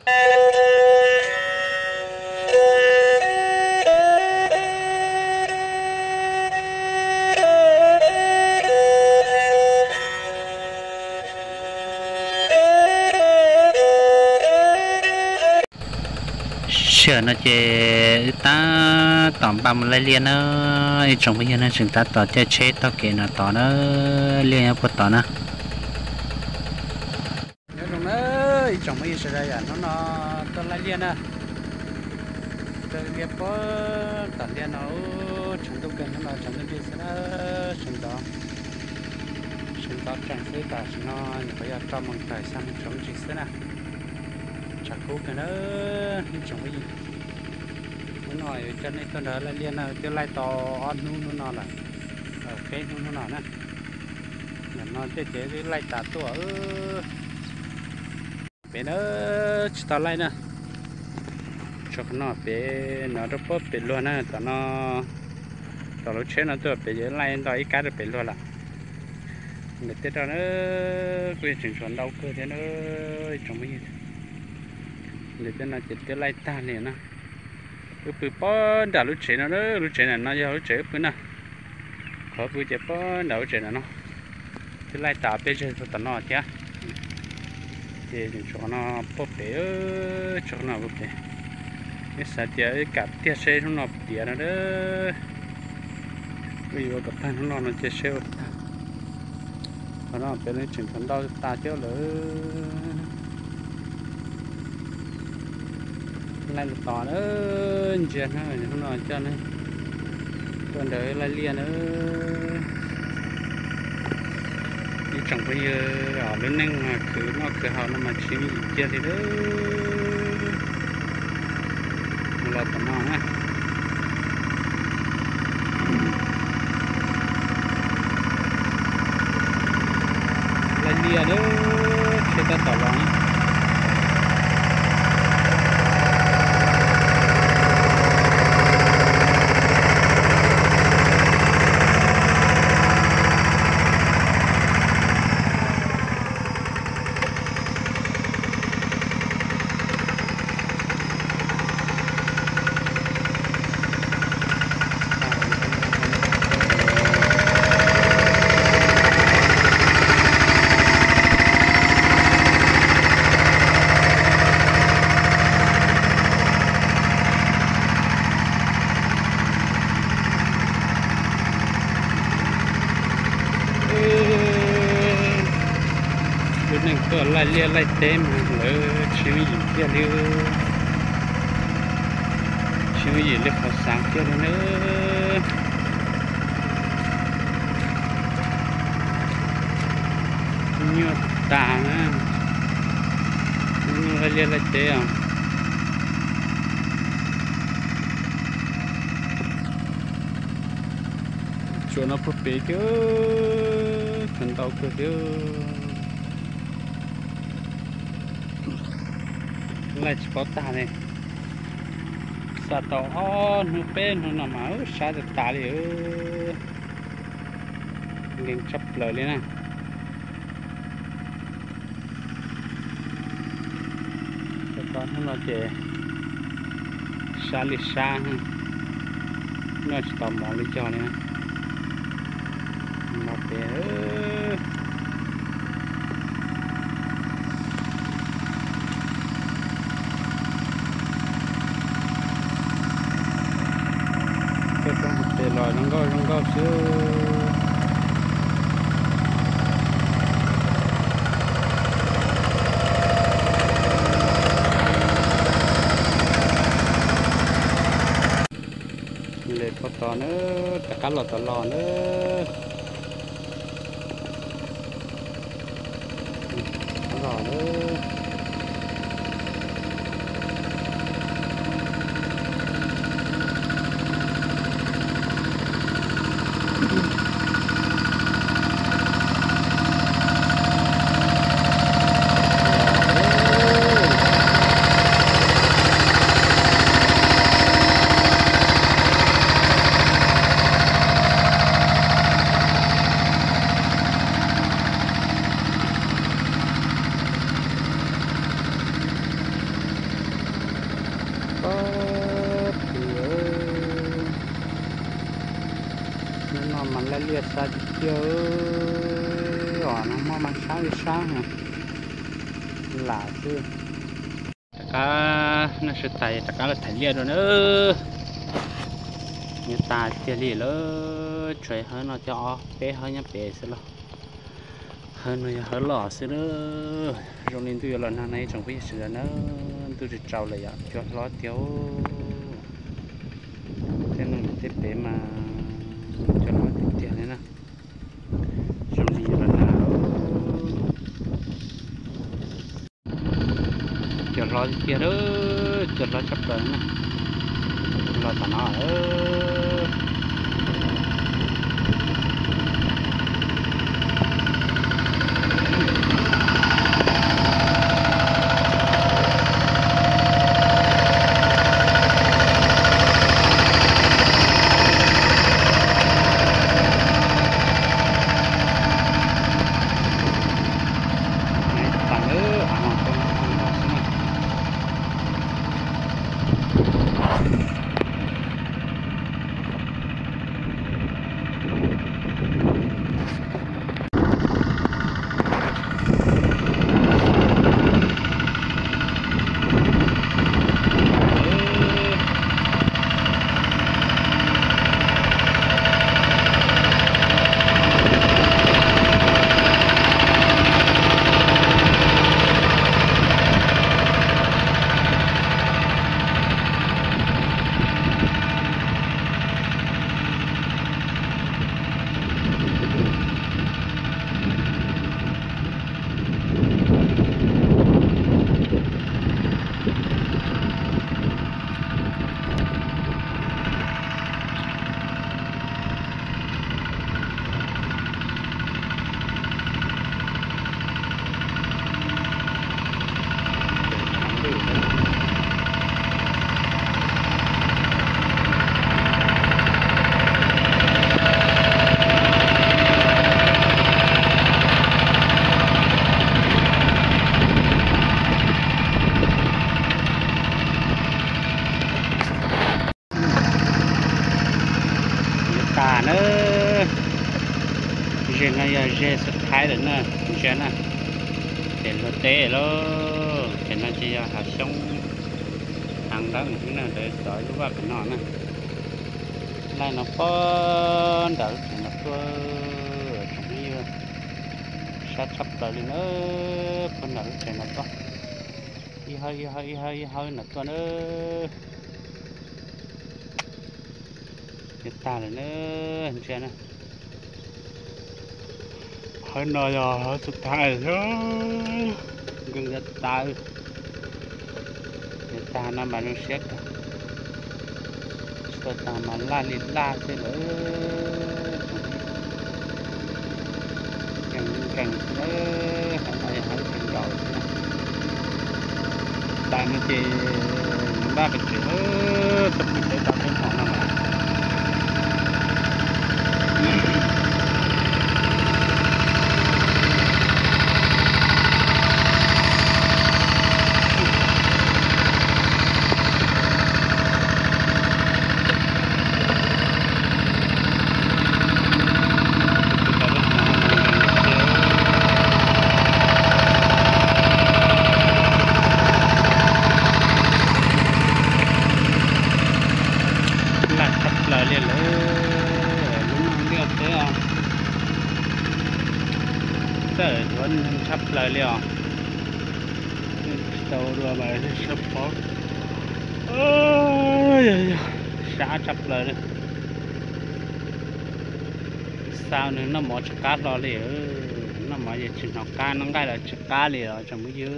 Sij hawm no ces wb tab tom npaj mus laij liaj na, ib tsoom phooj ywg na, tseem tab tom caij tsheb taug kev no tod na, liaj nyob puag tod na. Nyob zoo na ib tsoom phooj ywg sawv daws, yam hnub no tuaj laij liaj na, tuaj liaj puag tom liaj no, tshav ntuj kawg hnub no, tshav ntuj nrig xwb na, sawv ntxov, sawv ntxov tsees xwb, tam sim no nyuam qhuav yog rau moos tawm xya moos tsaus ntuj nrig xwb na, tshav kub kawg na ib tsoom phooj ywg. Hnub no yuav coj nej tuaj nrog laij liaj na, twb laij tau ob hnub hnub no lawm, peb hnub hnub no na, nim no tej ces twb laij tas tuaj. Pem na, tsis tau laij na, tso qhov no pem no rau puag pem luag na, tom no, tom lub tsheb no tuaj pem yuav laij nto ib kab rau pem luag lawm. Ntawm tej no na, kuj yog tseem tshuav ntau kawg thiab na ib tsoom phooj ywg. Ntawm tej no ces twb laij tag li na. Wb pw puag nram lub tsev no na, lub tsev ntawm no yog lub tsev wb pw na. Qhov pw ces puag nram lub tsev ntawm no, twb laij tas peb zawg txog tom no thiab. Ces tseem tshuav qhov no puag pem, tshuav qhov no puag pem. Wb xav tias wb kam tiag seb hnub no tiav no a, wb yuav ua kom tag hnub no no ces seb ua tag. Qhov no pem no tseem tshuav ntau tas thiab lawm. Laij los tos na, ntsia hnub no coj nej tuaj nrog laij liaj na. Ib tsoom phooj ywg, lub neej khwv noj khwv haus no mas tsis yooj yim kiag li lawm. Los tom no na, laij liaj na, tsheb tab tom los na. Lub neej tuaj laij liaj laij teb mas lawv tsis yooj yim kiag li, tsis yooj yim li qhov xav kiag li na. Nyuaj tas na, lub neej laij liaj laij teb os. Tsuas no puag pem thiab, tsuas ntau kawg thiab. Laij tsis paub tag li. Xa tau ob hnub peb hnub no mas sab tas tas li, nkees tshaj plaws li na. Hnub no ces sab li sab, noj tsis tau mov li cog li na. No pem Tej koob hauv pes los zoo nkauj zoo nkauj xwb. Lem puag tod na, rov qab los tod los na. Los na. Tus, hnub no mas laij liaj sab tiag tiag, os no muaj mas sab li sab heev, lam xwb. Rov qab noj su tas rov qab los thaiv liaj dua na. Yuav tas tiag li lawm, tshuav hawb no cov ob peb hawb nyob pem xwb los hawb no yog hawb loj xwb na. Zoo li ntuj yuav los nag no ib tsoom phooj ywg sawv daws na, ntuj tsis tsaus lawm yom, cua hlob tiag. Tej no tej pem mas cua hlob tiag tiag li na. Zoo li yuav los nag, cua hlob tiag tiag, cua hlob tshaj plaws na. Los tom no. Yuav tas na. Zeg no yog zeg xub thaiv lawm na, ntsia na. Ces luag teb lauj, ces no ces yog hav xyoob, hav nqeeb xwb na, lawv tov lub vaj pem no na. Laij no pob nram lub tsev no tuaj, tsoom phooj ywg, sab tshaj plaws li na, pob nram lub tsev no tuaj, ib hawb ib hawb ib hawb ib hawb no tuaj na. Yuav tag lawm na, ntsia na. Hawb no yog hawb xub thaiv, nkees yuav tas, yuav tag no mas zoo siab kawg. Tsis tau tag mas laj li laj xwb lawm. Nkees nkees xwb lawm, hawb no yog hawb kawg nkaus xwb na. Tas no ces npaj pes tsev, tau pes tsev tau peb hmo no lawm. Laj tshaj plaws li lawm, lub neej liaj teb os. Txawm yuav neeg tshaj plaws li os. Tsis tau dua mas sab pov, sab tshaj plaws li. Xa nws noj mov tsis qab hlo li, noj mov yeej tsis hnov qab, noj nqaij los tsis qab li os tsoom phooj ywg.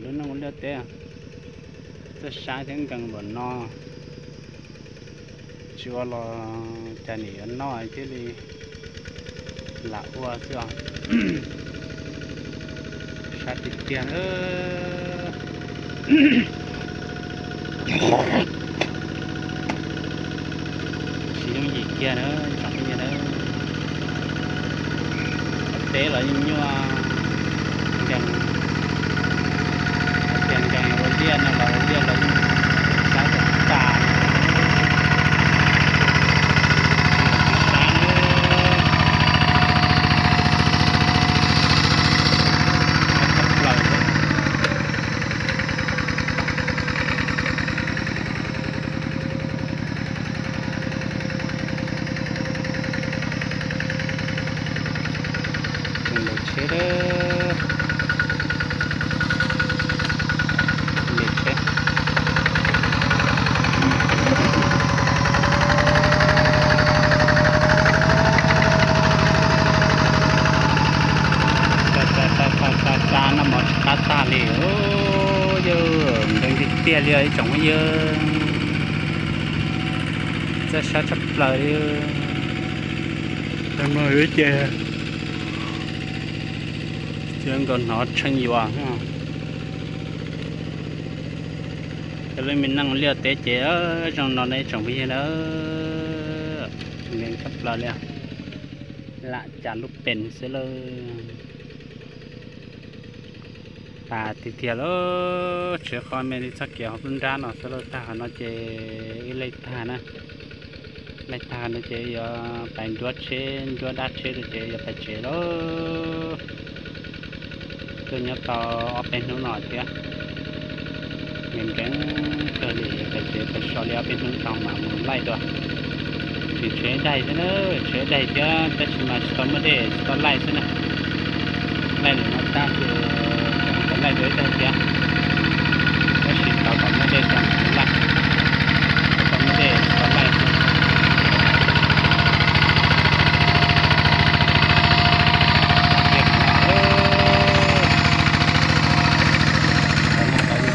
Lub neej ua liaj teb, txawj sab thiab nkees npaum no, tsis ua los cas nim yuav noj thiaj li lam ua xwb os. Sab tiag tiag na. Tsis yooj yim kiag na tsoom phooj ywg na. Teb los yeej nyuaj, nkees, tias nkees ua liaj no los ua liaj los yeej Yog nkees tiag tiag li os ib tsoom phooj ywg, txawj sab tshaj plaws li. Tag no ces cia nkaus hnov tsheej yuav. Cov lub me neej liaj teb ces zoo no na ib tsoom phooj ywg na. Nkees tshaj plaws li, lam cas lub pes xwb lauj. Tas tiag tiag lauj, tsev qhov me li txoj kev hauv lub nrab no xwb lauj. Tag qhov no ces wb laij tag na, laij tag no ces yuav pais ncuab tsheb ncuab dab tsheb rau ces yuav pais tsev lauj. Tuaj nyob tau ob peb hnub no thiab, nkees nkees kawg li, pais tsev pais so li ob peb hnub tso mam mus laij dua. Tseem tshuav ib daig xwb na, tshuav ib daig thiab tab sis mas tsis tau muaj dej tsis tau laij xwb na. Laij lawm no tag ces tseem laij dua ib daig thiab, tab sis tau kom muaj dej tso mam mus laij, tau kom muaj dej tsis tau laij xwb.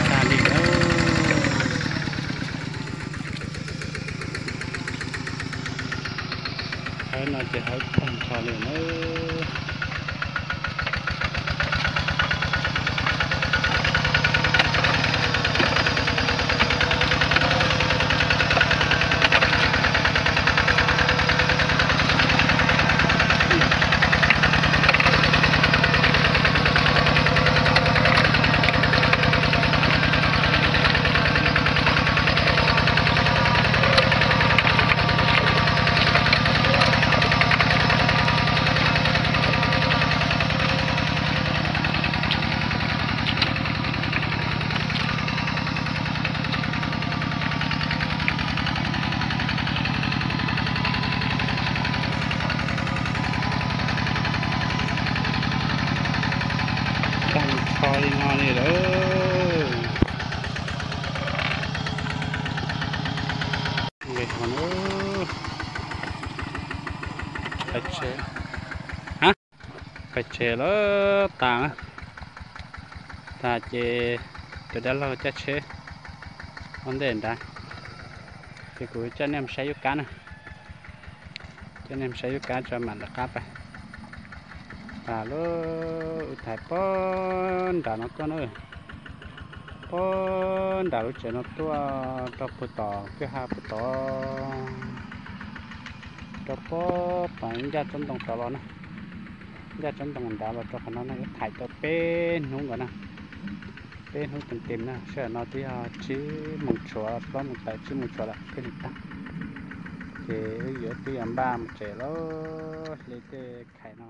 Tag li lawm. Hawv no ces hawv tag nrho li na. Tag nrho li no li lawm. Nqis hauv na, pais tsev, pais tsev lawm tas, tas ces tus dab laug caij tsheb ua ntej nrad, ces kuv coj nej mus saib yub kab na. Coj nej mus saib yub kab tso mam lawv qab pais. Tas lub wb thaiv pob nram no tuaj na, pob nram lub tsev no tuaj rau puag tom kwj ha puag tod, rau pob tom ncaj tsob ntoo tod los na, ncaj tsob ntoo nrad los rau qhov no na, wb thaiv tau peb hnub nkaus na, peb hnub tes tes na, sij hawm no twb yog tsib moos tshuav, plaub moos tawm tsib moos tshuav lawm thiaj li tag. Ces wb yuav twb yuav npaj mus tsev lawm li tej khais no.